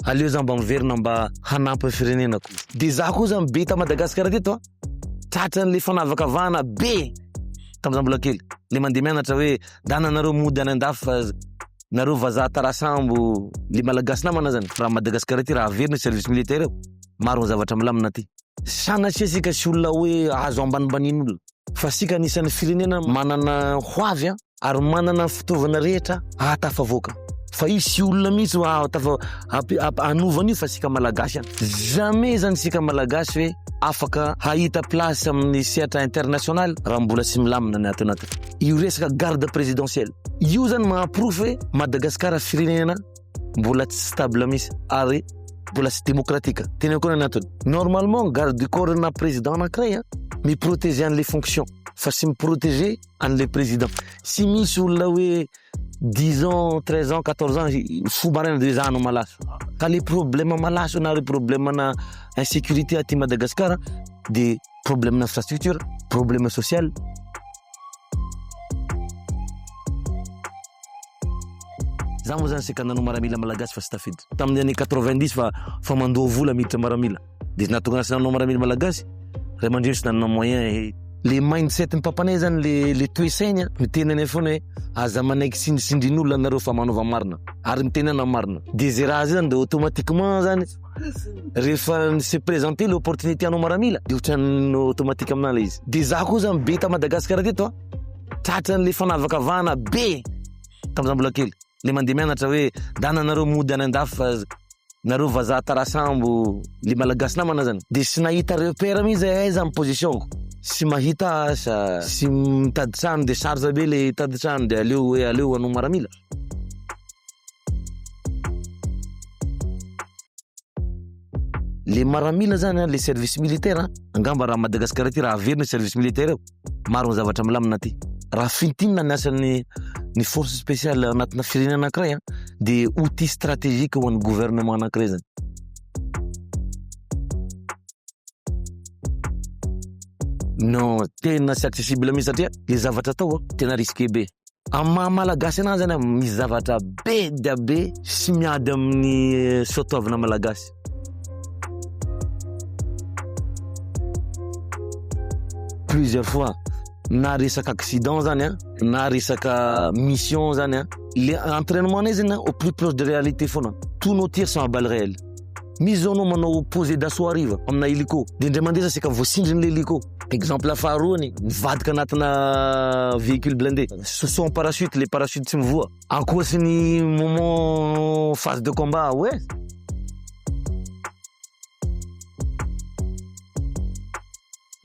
Aleo za mba miverina mba hanampy ny firenenako. De za koa zany be ta Madagasikara teto a, tratran'le fanavakavahana be tam za mbola kely. Le mandeha mianatra hoe ndana nareo mody any andafy fa nareo vazaha tarasambo, le malagasy namana zany. Raha Madagasikara ty raha averina service militaire io, maro ny zavatra milamina aty. Sanatria isika tsy olona hoe azo ambanimbanian'olona fa isika anisan'ny firenena manana ho avy ary manana ny fitaovana rehetra ahatafavoaka fa hisy olona mihitsy ho ahatafa hanova an'io fa isika malagasy ihany. Jamais zany isika malagasy hoe afaka hahita place amin'ny sehatra international raha mbola tsy milamina ny ato anatiny. Io resaka garde présidentielle io zany mahaporofo hoe Madagasikara firenena mbola tsy stable mihitsy ary mbola tsy démocratique. Teneniko koa ny antony. Normalement garde du corps na président anankiray a mi-protéger an'le fonction fa tsy mi-protéger an'le président. Tsy misy olona hoe dix ans, treize ans, quatorze ans fo maraina de hoe za no malaso. Ka le problème malaso na le problème na insécurité aty Madagascar de problème d'infrastructure, problème social. Za moa zany saika nanao maramila malagasy fa tsy tafiditra. Tamin'ny année 90 fa fa mandoa vola miditra maramila. De nahatonga ahy tsy nanao maramila malagasy, ray aman-dreny tsy nanana moyen. Le mindset ny papanay zany le le toe-sainy miteny anay foana hoe aza manaiky tsindritsindrin'olona nareo fa manaova marina ary miteny ana marina. De ze raha zay zany de automatiquement zany rehefa se présenter l'opportunité hanao maramila de ohatran'ny automatique aminah le izy. De za koa zany be ta Madagasikara teto a, tratran'le fanavakavahana be tam za mbola kely. Le mandeha mianatra hoe ndana nareo mody any andafy fa nareo vazaha tarasambo, le malagasy namana zany. De tsy nahita repère mihitsy zay aiza ny position-ko. Tsy mahita asa, tsy mitady trano de sarotra be le hitady trano de aleo hoe aleo hanao maramila. Le maramila zany an, le service militaire an, angamba raha Madagasikara aty raha averina service militaire io, maro ny zavatra milamina aty. Raha fintinina ny asan'ny ny force spéciale anatina firenena anankiray an, de outil stratégique ho an'ny gouvernement anankiray zany. Non, tena tsy accessible mihitsy satria le zavatra atao an, tena risqué be. Amin'ny maha malagasy anahy zany misy zavatra be dia be sy miady amin'ny soatoavina malagasy. Plusieurs fois na resaka accident zany an, na resaka mission zany an, le entrainement nay zany au plus proche de réalité foana. Tous nos tirs sont à balles réelles. Misy zao anao manao posé d'assaut hariva amina hélico de indray mandeha za saika voasindrin'le hélico. Exemple faharoany, mivadika anatina véhicule blindé, saut en parachute, le parachute tsy mivoha. Ankoatry ny moment phase de combat, ouais.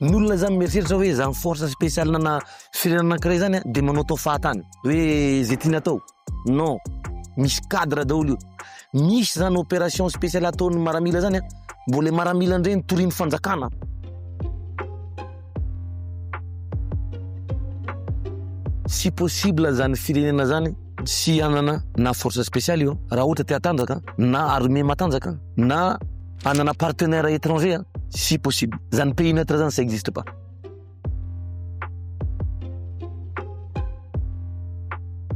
Ny olona zany mieritreritra hoe zany force spéciale nana firenena anankiray zany de manaotao fahatany hoe ze tiany atao. Non, misy cadre daholo io. Misy zany opération spéciale ataon'ny maramila zany a, mbô le maramila ndray no torian'ny fanjakana. Tsy possible zany firenena zany tsy hanana na force spéciale io raha ohatra te hatanjaka na armée matanjaka na hanana partenaire étranger tsy possible. Zany pays neutre zany ça existe pas.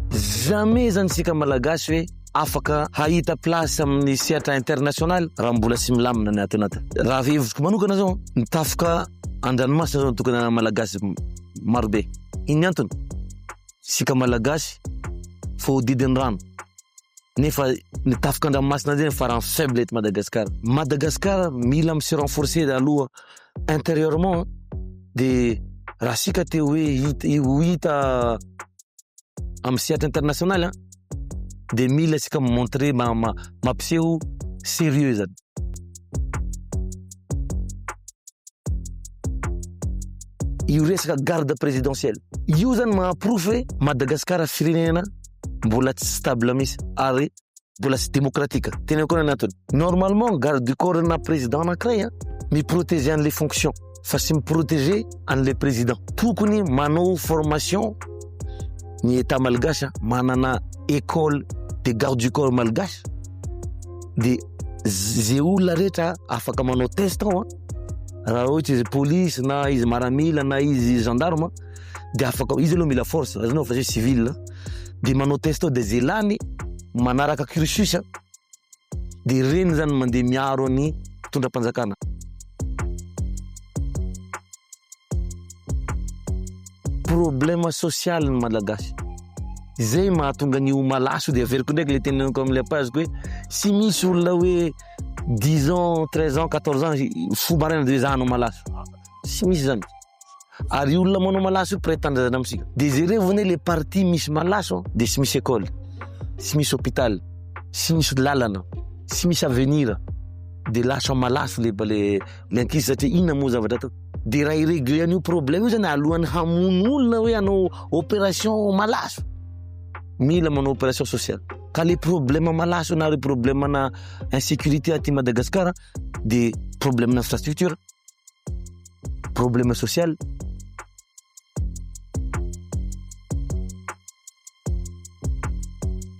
Jamais zany isika malagasy hoe afaka hahita place amin'ny sehatra international raha mbola tsy milamina ny ato anatiny. Raha hevitro manokana zao, ny tafika an-dranomasina zao no tokony hanana malagasy marobe. Inona ny antony? Isika malagasy voahodidin'ny rano. Nefa ny tafika an-dranomasina zay ny farany faible eto Madagascar. Madagascar mila mi-se renforcer aloha intérieurement de raha isika te hoe hita ho hita amin'ny sehatra international de mila isika mi-montrer mampiseho sérieux zany. Io resaka garde présidentielle io zany mahaporofo hoe Madagasikara firenena mbola tsy stable mihitsy ary mbola tsy démocratique. Teneniko koa ny antony. Normalement garde du corps na président anankiray mi-protéger an'le fonction fa tsy mi-protéger an'le président. Tokony manao formation ny état malgache manana école de garde du corps malgache de ze olona rehetra afaka manao test ao raha ohatra izy police na izy maramila na izy gendarme de afaka izy aloha mila force azonao fa zay civil de manao test ao de ze lany manaraka cursus. De ireny zany mandeha miaro ny mpitondram-panjakana. Problème social ny Malagasy. Izay mahatonga ny ho malaso de averiko ndraiky le teneniko am'le page-ko hoe tsy misy olona hoe dix ans, 13 ans, 14 ans fo maraina de hoe za hanao malaso. Tsy misy zany. Ary olona manao malaso io mpiray tanindrazana amintsika. De jerevo anie le partie misy malaso de tsy misy école, tsy misy hôpital, tsy misy lalana, tsy misy avenir. De lasa malaso le le le ankizy satria inona moa zavatra atao. De raha hi-régler an'io problème io zany alohan'ny hamono olona hoe hanao opération malaso, mila manao opération sociale. Ka le problème malaso na le problème na insécurité aty Madagasikara de problème d'infrastructure, problème social.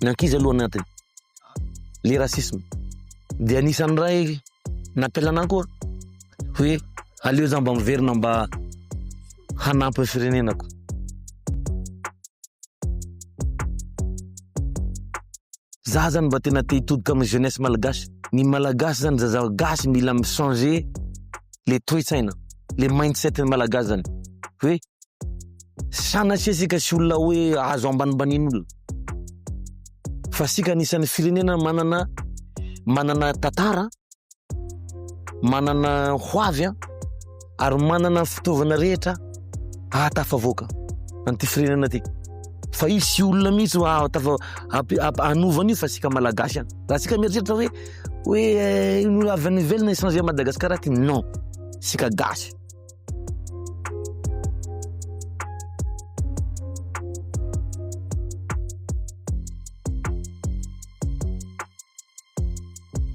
Ny ankizy aloha anatiny, le racisme de anisan'ny ray nampiala anahy koa hoe aleo za mba miverina mba hanampy ny firenenako. Za zany mba tena te hitodika amin'ny jeunesse malagasy. Ny malagasy zany zaza gasy mila mi-changer le toe-tsaina, le mindset ny malagasy zany. Hoe sanatria sika tsy olona hoe azo ambanimbanin'olona. Fa sika anisan'ny firenena manana tantara, manana hoavy ary manana fitaovana rehetra ahatafavoaka an'ity firenena ty. Fa izy tsy olona mihitsy ho ahatafa hanova an'io fa sika malagasy ihany. Raha sika mieritreritra hoe ino avy any ivelany hi-changer Madagasikara ty, non, sika gasy.